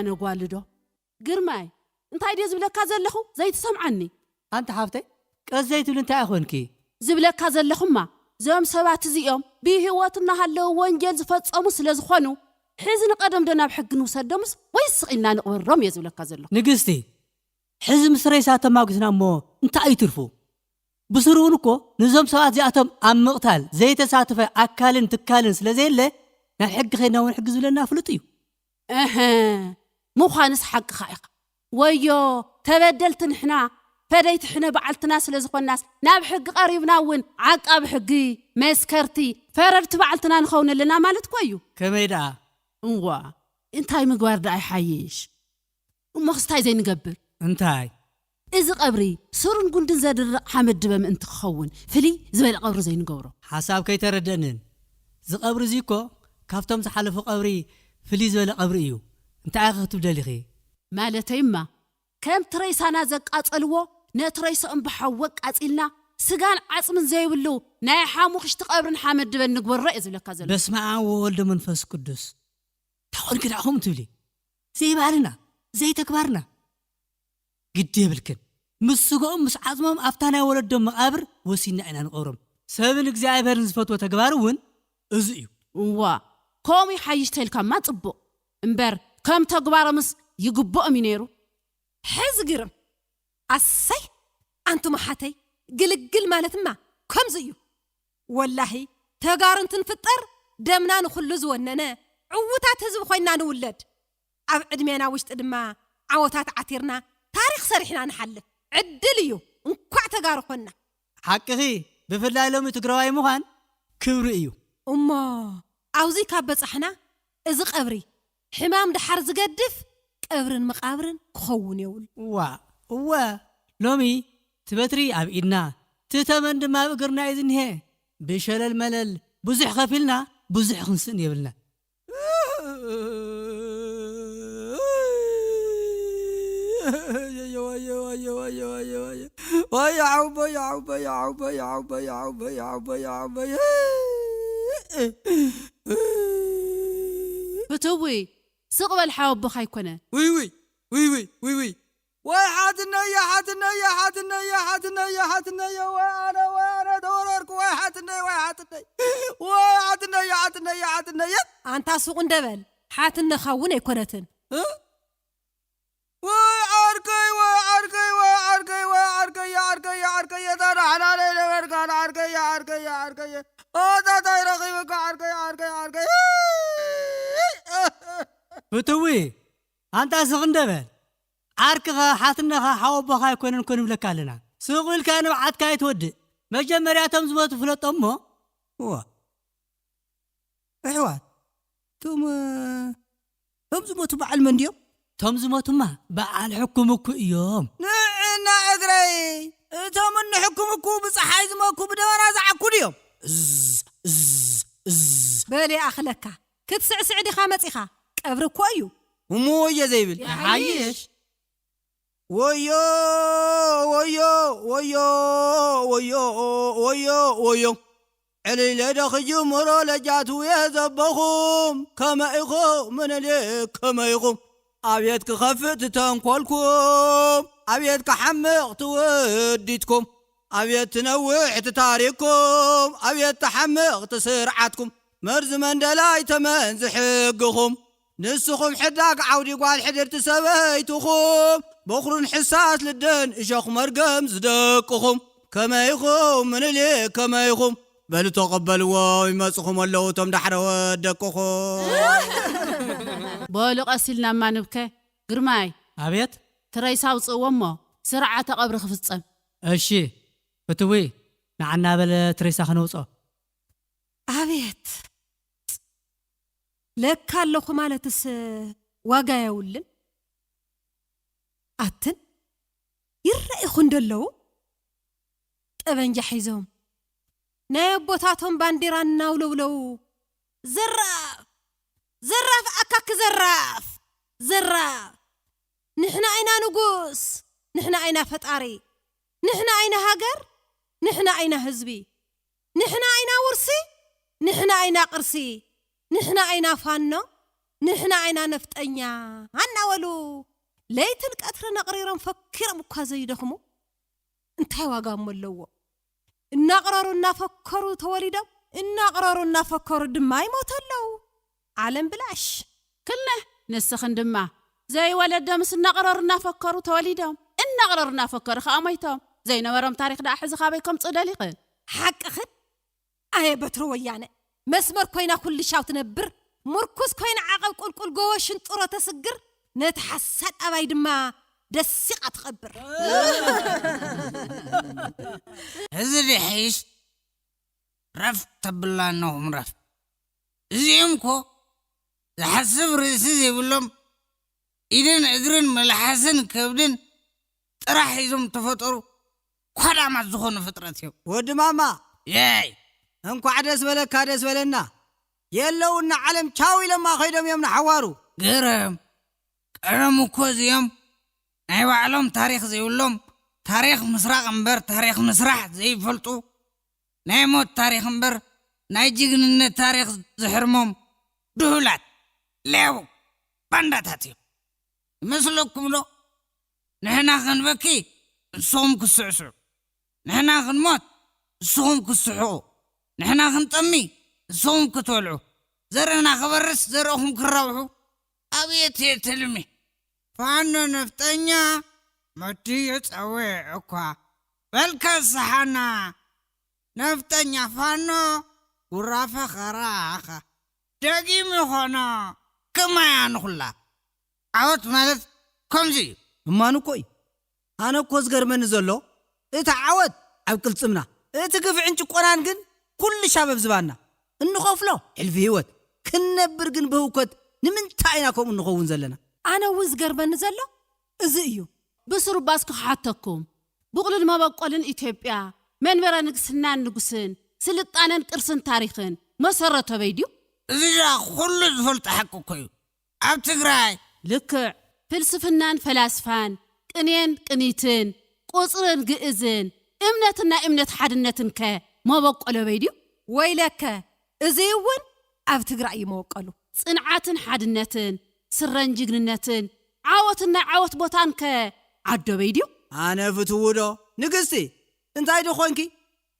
ኣነ ጓልዶ ግርማይ እንታይ ድየ ዝብለካ ዘለኹ ዘይትሰምዓኒ? ኣንቲ ሓፍተይ ቀስ ዘይትብሊ እንታይ ኮንኪ? ዝብለካ ዘለኹማ እዞም ሰባት እዚኦም ብህይወት እናሃለዉ ወንጀል ዝፈጸሙ ስለ ዝኾኑ ሕዚ ንቐደም ዶ ናብ ሕጊ ንውሰዶምስ ወይስ ስቕ ኢልና ንቕበሮም እየ ዝብለካ ዘለኹ። ንግስቲ ሕዚ ምስ ሬሳ ተማጒስና እሞ እንታይ እዩ ትርፉ? ብስሩ እውን እኮ ነዞም ሰባት እዚኣቶም ኣብ ምቕታል ዘይተሳተፈ ኣካልን ትካልን ስለ ዘየለ ናብ ሕጊ ከይድና እውን ሕጊ ዝብለና ፍሉጥ እዩ። እህ ምዃንስ ሓቅኻ ኢኻ። ወዮ ተበደልቲ ንሕና ፈደይቲ ሕነ በዓልትና ስለ ዝኾንናስ ናብ ሕጊ ቀሪብና እውን ዓቃቢ ሕጊ፣ መስከርቲ፣ ፈረድቲ በዓልትና ንኸውን ኣለና ማለት እኮ እዩ። ከመይ ደኣ? እዋ እንታይ ምግባር ደኣ ይሓይሽ? እሞ ክስታይ ዘይንገብር? እንታይ? እዚ ቀብሪ ሱርን ጉንድን ዘድርቕ ሓመድ ድበ ምእንቲ ክኸውን ፍልይ ዝበለ ቀብሪ ዘይንገብሮ? ሓሳብ ከይተረደንን። እዚ ቀብሪ እዚ እኮ ካብቶም ዝሓለፉ ቀብሪ ፍልይ ዝበለ ቀብሪ እዩ። እንታይ ኢኺ ክትብሊ ደሊኺ? ማለተይማ ከምቲ ሬሳና ዘቃጸልዎ ነቲ ሬስኦም ብሓዊ ኣቃጺልና ስጋን ዓጽምን ዘይብሉ ናይ ሓሙኽሽቲ ቀብርን ሓመድ ድበን ንግበሮ እየ ዝብለካ ዘሎ። በስመ ኣብ ወወልድ መንፈስ ቅዱስ። እንታይ ኮንኪ ደኣ ከምኡ ትብሊ? ዘይባህልና ዘይተግባርና ግዲ የብልክን። ምስ ስግኦም ምስ ዓጽሞም ኣብታ ናይ ወለዶም መቓብር ወሲድና ኢና ንቐብሮም። ሰብን እግዚኣብሄርን ዝፈትዎ ተግባር እውን እዚ እዩ። እዋ ከምኡ ይሓይሽ ተልካማ ጽቡቕ እምበር ከም ተግባሮምስ ይግብኦም እዩ ነይሩ። ሕዚ ግርም ኣሰይ ኣንቱም ኣሓተይ ግልግል ማለትማ ከምዚ እዩ ወላሂ ተጋሩ እንትንፍጠር ደምና ንኹሉ ዝወነነ ዕዉታት ህዝቢ ኮይንና ንውለድ ኣብ ዕድሜና ውሽጢ ድማ ዓወታት ዓቲርና ታሪኽ ሰሪሕና ንሓልፍ ዕድል እዩ እንኳዕ ተጋሩ ኮንና ሓቅኺ ብፍላይ ሎሚ ትግራዋይ ምዃን ክብሪ እዩ እሞ ኣብዚ ካብ በፃሕና እዚ ቀብሪ ሕማም ደሓር ዝገድፍ ቀብርን መቓብርን ክኸውን የብሉ። እዋ እወ ሎሚ እቲ በትሪ ኣብ ኢድና እቲ ተመን ድማ ኣብ እግርና እዩ ዝኒሀ። ብሸለል መለል ብዙሕ ከፊልና ብዙሕ ክንስእን የብልና። ፍትዊ ስቕ በል ሓወቦኻ ኣይኮነ። ውይ ውይ ውይ ውይ ውይ ውይ ወይ ሓትነየ ሓትነየ ሓትነየ ሓትነየ ሓትነየ ወይ ኣነ ወይ ኣነ ተወረርኩ ወይ ሓትነይ ወይ ሓትነይ ወይ ሓትነየ ሓትነየ ሓትነየ ኣንታ ሱቕ እንደ በል ሓትነኻ እውን ኣይኮነትን። ወይ ዓርከይ ወይ ዓርከይ ወይ ዓርከይ ወይ ዓርከይ ዓርከይ ዓርከይ የታ ዳሕና ለይነበርካ ዓርከይ ዓርከይ ዓርከይ ኣታ ታይ ረኺብካ ዓርከይ ዓርከይ ዓርከይ ፍትዊ ኣንታ ስቕ እንደ በል ዓርክኻ ሓትነኻ ሓወቦኻ ኣይኮነን ኮን ይብለካ ኣለና ስቕ ኢልካ ንብዓትካ ኣይትወድእ መጀመርያ እቶም ዝሞቱ ፍለጦም እሞ እዋ ኣሕዋት እቶም እቶም ዝሞቱ በዓል መን ድዮም? እቶም ዝሞቱማ በዓል ሕኩም እኩ እዮም። ንዕና እግረይ እቶም እንሕኩም እኩ ብፀሓይ ዝመኩ ብደበና ዝዓኩ ድዮም? እዝ እዝ እዝ በል ይኣኽለካ ክትስዕስዕ ዲኻ መፂኻ ቀብሪ እኮ እዩ። እሞ ወዮ ዘይብል ይሓይሽ። ወዮ ወዮ ወዮ ወዮ ወዮ ወዮ ዕልለ ዶ ክጅምሮ ለጃትውየ ዘቦኹም ከመ ኢኹም ምንልክ ከመ ኢኹም ኣቤት ክኸፍእ ትተንኮልኩም ኣቤት ክሓምቕ ትውዲትኩም ኣቤት ትነውሕ ትታሪክኩም ኣቤት ትሓምቕ ትስርዓትኩም መርዚ መንደላይ ተመን ዝሕግኹም ንስኹም ሕዳግ ዓውዲ ጓል ሕድርቲ ሰበይትኹም በኹርን ሕሳስ ልደን እሾኽ መርገም ዝደቅኹም ከመይኹም ምንልክ ከመይኹም በሉ ተቐበልዎ ይመፅኹም ኣለዉ እቶም ዳሕረወት ደቅኹም በሉ ቀስ ኢልና እማ ንብከ ግርማይ ኣቤት ትረይሳ ኣውፅእዎ እሞ ስርዓተ ቀብሪ ክፍፀም እሺ ፍትዊ ንዓና በለ ትረይሳ ክነውፅኦ ኣቤት ለካ ኣለኹ ማለትስ ዋጋ የውልን ኣትን ይረኢኹ እንደለዉ ጠበንጃ ሒዞም ናይ ኣቦታቶም ባንዴራ እናውለውለው ዘራፍ ዘራፍ ኣካኪ ዘራፍ ዘራፍ ንሕና ኢና ንጉስ ንሕና ኢና ፈጣሪ ንሕና ኢና ሃገር ንሕና ኢና ህዝቢ ንሕና ኢና ውርሲ ንሕና ኢና ቅርሲ ንሕና ኢና ፋኖ ንሕና ኢና ነፍጠኛ እናበሉ ለይትን ቀትርን ኣቕሪሮም ፈኪሮም እኳ ዘይደኽሙ እንታይ ዋጋ እሞ ኣለዎ? እናቕረሩ እናፈከሩ ተወሊዶም፣ እናቕረሩ እናፈከሩ ድማ ይሞቱ ኣለዉ። ዓለም ብላሽ። ክነ ንስኽን ድማ ዘይወለዶምስ እናቕረሩ እናፈከሩ ተወሊዶም፣ እናቕረሩ እናፈከሩ ከዓ ሞይቶም። ዘይነበሮም ታሪኽ ደኣ ሕዚ ካበይ ከምፅኡ ደሊኽን? ሓቅኽን ኣየ በትሪ ወያነ መስመር ኮይና ኩልሻው ትነብር፣ ምርኩስ ኮይና ዓቐብ ቁልቁል ጎቦ ሽንጥሮ ተስግር፣ ነቲ ሓሳድ ኣባይ ድማ ደሲቓ ትቐብር። እዚ ድሒሽ ረፍ ተብላ ኣለኹም ረፍ። እዚኦም እኮ ዝሓስብ ርእሲ ዘይብሎም ኢድን እግርን መልሓስን ከብድን ጥራሕ ሒዞም ተፈጠሩ ኳዳማት ዝኾኑ ፍጥረት እዮም። ወዲ ማማ የይ እንኳዕ ደስ በለካ ደስ በለና። የለውና ዓለም ቻው ኢሎማ ከይዶም እዮም ንሓዋሩ። ገረም ቀደም እኮ እዚኦም ናይ ባዕሎም ታሪኽ ዘይብሎም ታሪኽ ምስራቕ እምበር ታሪኽ ምስራሕ ዘይፈልጡ ናይ ሞት ታሪኽ እምበር ናይ ጅግንነት ታሪኽ ዝሕርሞም ድሁላት ሌቦ ባንዳታት እዮም። ይመስለኩም ዶ? ንሕና ክንበኪ ንስኹም ክስዕስዑ፣ ንሕና ክንሞት ንስኹም ክትስሕቑ፣ ንሕና ክንጠሚ ንስኹም ክትበልዑ፣ ዘርእና ክበርስ ዘርእኹም ክራብሑ ኣብየት እየ ትልሚ። ፋኖ ነፍጠኛ መድዩ ጸዊዑ እኳ በልካ ሰሓና ነፍጠኛ ፋኖ ጉራ ፈኸራኻ ደጊም ይኾኖ ክማያ ንኹላ ዓወት ማለት ከምዚ እዩ። እማን እኮ እዩ። ኣነ እኮ ዝገርመኒ ዘሎ እቲ ዓወት ኣብ ቅልጽምና፣ እቲ ግፍዕን ጭቆናን ግን ኩሉ ሻበብ ዝባና እንኸፍሎ ሕልፊ ህይወት ክንነብር ግን ብህውከት ንምንታይ ኢና ከምኡ እንኸውን ዘለና? ኣነ እውን ዝገርመኒ ዘሎ እዚ እዩ። ብስሩባስ ክሓተኩም፣ ብቑልን መበቆልን ኢትዮጵያ፣ መንበረ ንግስናን ንጉስን፣ ስልጣነን ቅርስን ታሪኽን መሰረቱ ኣበይ ድዩ? እዚ ደኣ ኩሉ ዝፈልጦ ሓቂ እኮ እዩ። ኣብ ትግራይ። ልክዕ፣ ፍልስፍናን ፈላስፋን፣ ቅኔን ቅኒትን፣ ቁፅርን ግእዝን፣ እምነትን ናይ እምነት ሓድነትን ከ መበቆሉ ኣበይ ድዩ? ወይለከ፣ እዚ እውን ኣብ ትግራይ እዩ መወቀሉ። ፅንዓትን ሓድነትን፣ ስረን ጅግንነትን፣ ዓወትን ናይ ዓወት ቦታን ከ ዓዱ ኣበይ ድዩ? ኣነ ፍትዉ ዶ ንግስቲ እንታይ ዶ ኾንኪ?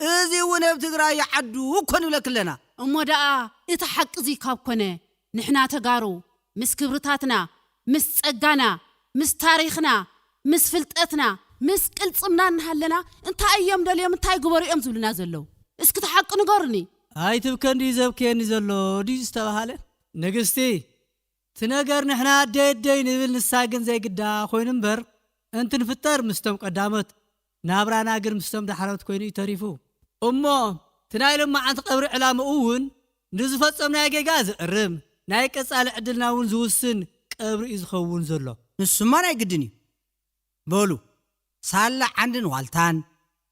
እዚ እውን ኣብ ትግራይ ይዓዱ እኮ ንብለኪ ኣለና። እሞ ደኣ እቲ ሓቂ እዚ ካብ ኮነ ንሕና ተጋሩ ምስ ክብርታትና ምስ ጸጋና ምስ ታሪኽና ምስ ፍልጠትና ምስ ቅልጽምና እናሃለና እንታይ እዮም ደልዮም እንታይ ግበሩ እዮም ዝብሉና ዘለዉ? እስኪ እቲ ሓቂ ንገሩኒ። ኣይትብከ እንድዩ ዘብክየኒ ዘሎ ድዩ ዝተባሃለ? ንግስቲ እቲ ነገር ንሕና ኣደይ ኣደይ ንብል ንሳ ግን ዘይግዳ ኮይኑ እምበር እንትንፍጠር ምስቶም ቀዳሞት ናብራና ግን ምስቶም ዳሕሮት ኮይኑ እዩ ተሪፉ እሞ እቲ ናይ ሎማዓንቲ ቀብሪ ዕላምኡ እውን ንዝፈፀምናዮ ጌጋ ዝእርም ናይ ቀፃሊ ዕድልና እውን ዝውስን ቀብሪ እዩ ዝኸውን ዘሎ። ንሱማ ናይ ግድን እዩ። በሉ ሳላ ዓንድን ዋልታን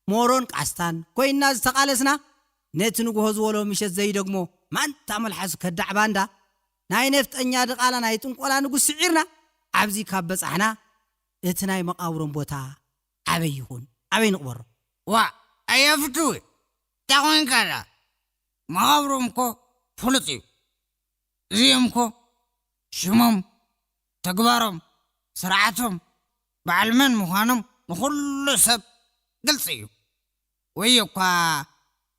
ሞሮን ቃስታን ኮይንና ዝተቓለስና ነቲ ንግሆ ዝወሎ ምሸት ዘይደግሞ ማንታ መልሓሱ ከዳዕ ባንዳ ናይ ነፍጠኛ ድቓላ ናይ ጥንቆላ ንጉስ ስዒርና ኣብዚ ካብ በጻሕና እቲ ናይ መቓብሮም ቦታ ኣበይ ይኹን ኣበይ ንቕበሮ? ዋእ ኣያ ፍትዊ እንታይ ኮይንካ ደኣ መቓብሮም እኮ ፍሉጥ እዩ። እዚኦም እኮ ሽሞም፣ ተግባሮም፣ ስርዓቶም፣ በዓል መን ምዃኖም ንኹሉ ሰብ ግልፂ እዩ። ወዮ እኳ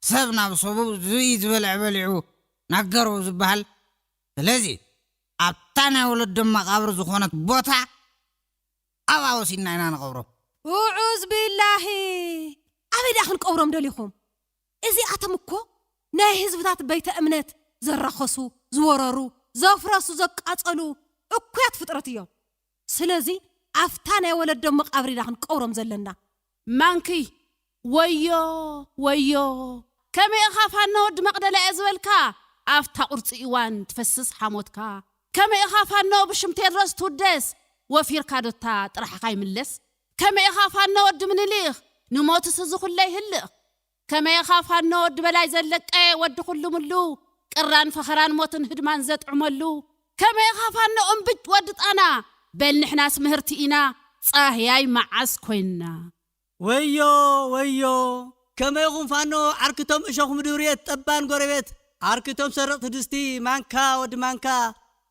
ሰብ ናብ ሰቡ ዝብኢ ዝበልዐ በሊዑ ናገሮ ዝበሃል። ስለዚ ኣብታ ናይ ወለዶም መቓብር ዝኾነት ቦታ ኣብኣ ወሲድና ኢና ንቐብሮም። ውዑዝ ቢላሂ ኣበይ ደኣ ክንቀብሮም ደሊኹም? እዚኣቶም እኮ ናይ ህዝብታት ቤተ እምነት ዘራኸሱ፣ ዝወረሩ፣ ዘፍረሱ፣ ዘቃጸሉ እኩያት ፍጥረት እዮም። ስለዚ ኣብታ ናይ ወለዶም መቓብር ኢና ክንቀብሮም ዘለና። ማንኪ ወዮ ወዮ ከመይ ኢኻ ፋኖ ወዲ መቕደላ እየ ዝበልካ ኣብታ ቁርፂ እዋን ትፈስስ ሓሞትካ ከመይ ኢኻ ፋኖ ብሽም ቴድሮስ ትውደስ ወፊርካ ዶታ ጥራሕኻ ይምለስ ከመይ ኢኻ ፋኖ ወዲ ምንሊኽ ንሞትስ እዚ ኩለ ይህልኽ ከመይ ኢኻ ፋኖ ወዲ በላይ ዘለቀ ወዲ ኩሉ ምሉ ቅራን ፈኸራን ሞትን ህድማን ዘጥዕመሉ ከመይ ኢኻ ፋኖ እምብጭ ወዲ ጣና በል ንሕናስ ምህርቲ ኢና ጻህያይ መዓስ ኮይንና ወዮ ወዮ ከመይኹም ፋኖ ዓርክቶም እሾኽ ምድብርየት ጠባን ጎረቤት ዓርክቶም ሰረቕቲ ድስቲ ማንካ ወዲ ማንካ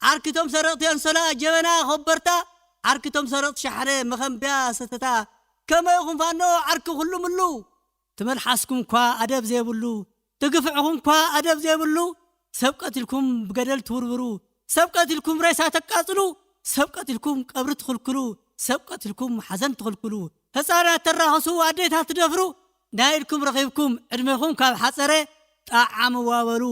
ዓርኪቶም ሰረቕቲ ኣንሶላ ጀበና ኮበርታ፣ ዓርኪቶም ሰረቕቲ ሻሕረ መኸንብያ ሰተታ። ከመይ ኢኹም ፋኖ ዓርኪ ኩሉ ምሉ? ትመልሓስኩም እኳ ኣደብ ዘይብሉ፣ ትግፍዕኹም እኳ ኣደብ ዘይብሉ፣ ሰብ ቀትልኩም ብገደል ትውርብሩ፣ ሰብ ቀትልኩም ሬሳ ተቃጽሉ፣ ሰብ ቀትልኩም ቀብሪ ትኽልክሉ፣ ሰብ ቀትልኩም ሓዘን ትኽልክሉ፣ ህፃናት ተራኸሱ፣ ኣዴታት ትደፍሩ፣ ናይ ኢድኩም ረኺብኩም ዕድሜኹም ካብ ሓፀረ ጣዓም ዋበሉ።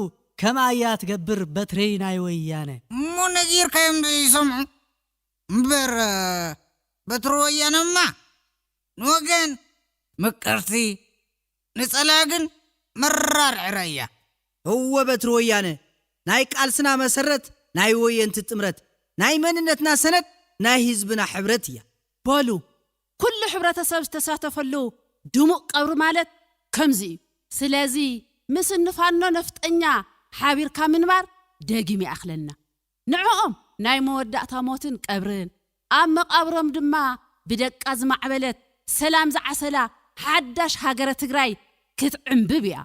ከምኣ እያ ትገብር በትሪ ናይ ወያነ። እሞ ነጊርካዮም ዘይሰምዑ እምበር፣ በትሪ ወያነማ ንወገን ምቅርቲ፣ ንጸላግን መራር ዕረ እያ። እወ በትሪ ወያነ ናይ ቃልስና መሰረት፣ ናይ ወየንቲ ጥምረት፣ ናይ መንነትና ሰነድ፣ ናይ ህዝብና ሕብረት እያ። በሉ ኩሉ ሕብረተሰብ ዝተሳተፈሉ ድሙቕ ቀብሪ ማለት ከምዚ እዩ። ስለዚ ምስ እንፋኖ ነፍጠኛ ሓቢርካ ምንባር ደጊም ይኣኽለና። ንዕኦም ናይ መወዳእታ ሞትን ቀብርን፣ ኣብ መቓብሮም ድማ ብደቃ ዝማዕበለት ሰላም ዝዓሰላ ሓዳሽ ሃገረ ትግራይ ክትዕምብብ እያ።